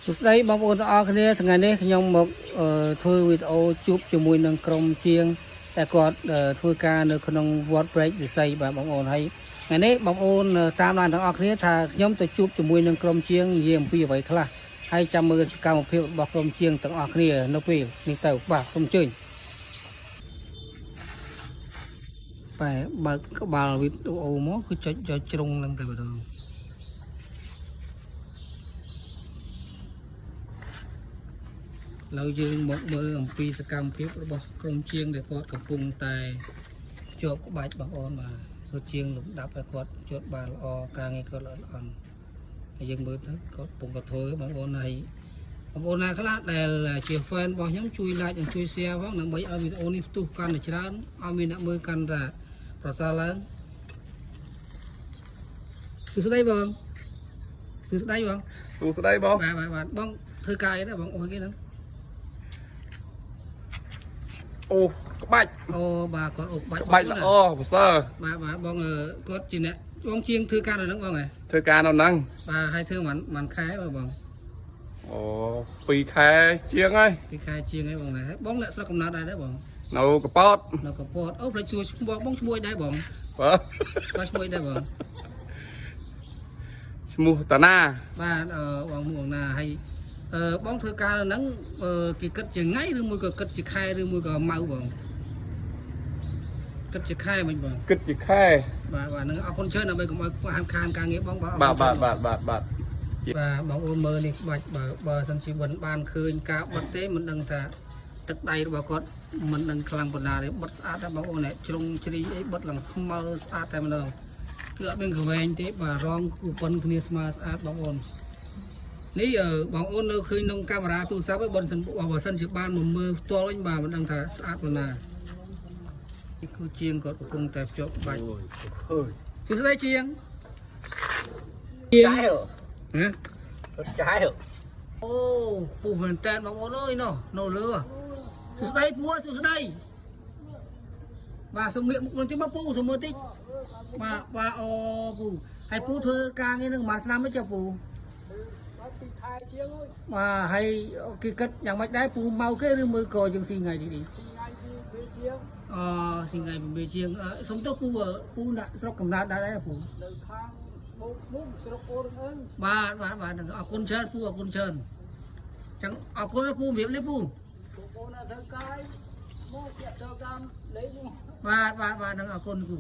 សួស្តីបងប្អូនទាំងអស់គ្នាថ្ងៃនេះខ្ញុំមកធ្វើវីដេអូជួបជាមួយនឹងក្រុមជាងដែលគាត់ធ្វើការនៅក្នុងវត្តព្រែកឫស្សីបាទបងប្អូនហើយថ្ងៃនេះបងប្អូនតាមដានទាំងអស់គ្នាថាខ្ញុំទៅជួបជាមួយនឹងក្រុមជាងនិយាយអំពីអ្វីខ្លះហើយចាំមើលសកម្មភាពរបស់ក្រុមជាងទាំងអស់គ្នានៅពេលនេះទៅបាទសូមអញ្ជើញបែបើកក្បាលវីដេអូមកគឺចុចយកជ្រុងនឹងតែម្ដង ឥឡូវយើងមកមើលអំពីសកម្មភាពរបស់ក្រុមជាងដែលគាត់កំពុងតែជាប់ក្បាច់បងប្អូនបាទគឺជាងលំដាប់ឲ្យគាត់ជាប់បានល្អការងារគាត់ល្អល្អន់ហើយយើងមើលទៅគាត់កំពុងតែធ្វើបងប្អូនហើយបងប្អូនណាខ្លះដែលជា fan របស់ខ្ញុំជួយ like និងជួយ share ផងដើម្បីឲ្យវីដេអូនេះផ្ទុះកាន់តែច្រើនឲ្យមានអ្នកមើលកាន់តែប្រសើរឡើងសួស្តីបងសួស្តីបង សួស្តីបង បាទបាទបាទបងធ្វើការអីដែរបងអូសគេហ្នឹង អូក្បាច់ អូបាទគាត់អូក្បាច់ ក្បាច់ល្អប្រសើរ បាទបាទបងគាត់ជាអ្នកបងជាងធ្វើការនៅហ្នឹងបងហ៎ ធ្វើការនៅហ្នឹង បាទហើយធ្វើមួយមួយខែបាទបង អូ2ខែជាងហើយ ពីខែជាងហើយបងដែរហើយបងអ្នកស្រុកកំណើតដែរដែរបង នៅកពត នៅកពតអូផ្លេចសួរឈ្មោះបងឈ្មោះអីដែរបង បាទ បាទឈ្មោះអីដែរបង ឈ្មោះតាណា បាទអឺបងមួងណាហើយអឺបងធ្វើការនៅហ្នឹងគេគិតជាថ្ងៃឬមួយក៏គិតជាខែឬមួយក៏ម៉ៅបងគិតជាខែមិនបង គិតជាខែ បាទបាទហ្នឹងអរគុណច្រើនដើម្បីកុំឲ្យហាំខានការងារបងបាទអរ បាទ គុណ បាទបាទ ច្រើន បាទបាទ បាទបងអូនមើលនេះក្បាច់បើបើសិនជាមិនបានឃើញការបិទទេមិនដឹងថាទឹកដៃរបស់គាត់មិនដឹងខ្លាំងប៉ុណ្ណាទេបិទស្អាតដែរបងអូននេះជ្រុងជ្រីអីបិទឡើងស្មើស្អាតតែម្ដងគឺអត់មានកវែងទេបាទរងគូប៉ុនគ្នាស្មើស្អាតបងអូននេះបងអូននៅឃើញក្នុងកាមេរ៉ាទូរស័ព្ទឯងបើសិនបើសិនជាបានមកមើលផ្ទាល់វិញបាទមិនដឹងថាស្អាតប៉ុណ្ណានេះគឺជាងគាត់កំពុងតែភ្ជាប់បាច់ អូយ សួស្តីជាងជាង trái rồi ហ៎ trái rồi អូពូមែនតើបងប្អូនអើយណោះនៅលើសួស្តីពូសួស្តីបាទសូមងាកមុខនឹងតិចមកពូសូមមើលតិចបាទបាទអូពូហើយពូធ្វើការងារនឹងប្រហែលឆ្នាំទេចុះពូ ពីខែជាងអើយ បាទហើយគេគិតយ៉ាងម៉េចដែរពូមកគេឬមើលក៏យើងស៊ីថ្ងៃនេះ ថ្ងៃពីពីជាង អស៊ីថ្ងៃពីជាងសុំទោសពូពូដាក់ស្រុកកំណើតដែរដែរពូ នៅខាងបូកមុំស្រុកអូរអឹង បាទបាទបាទអរគុណច្រើនពូអរគុណច្រើនចឹងអរគុណពូជំរាបលាពូ បងប្អូនធ្វើកាយមកជាទៅតាមលេខ បាទបាទបាទនឹងអរគុណពូ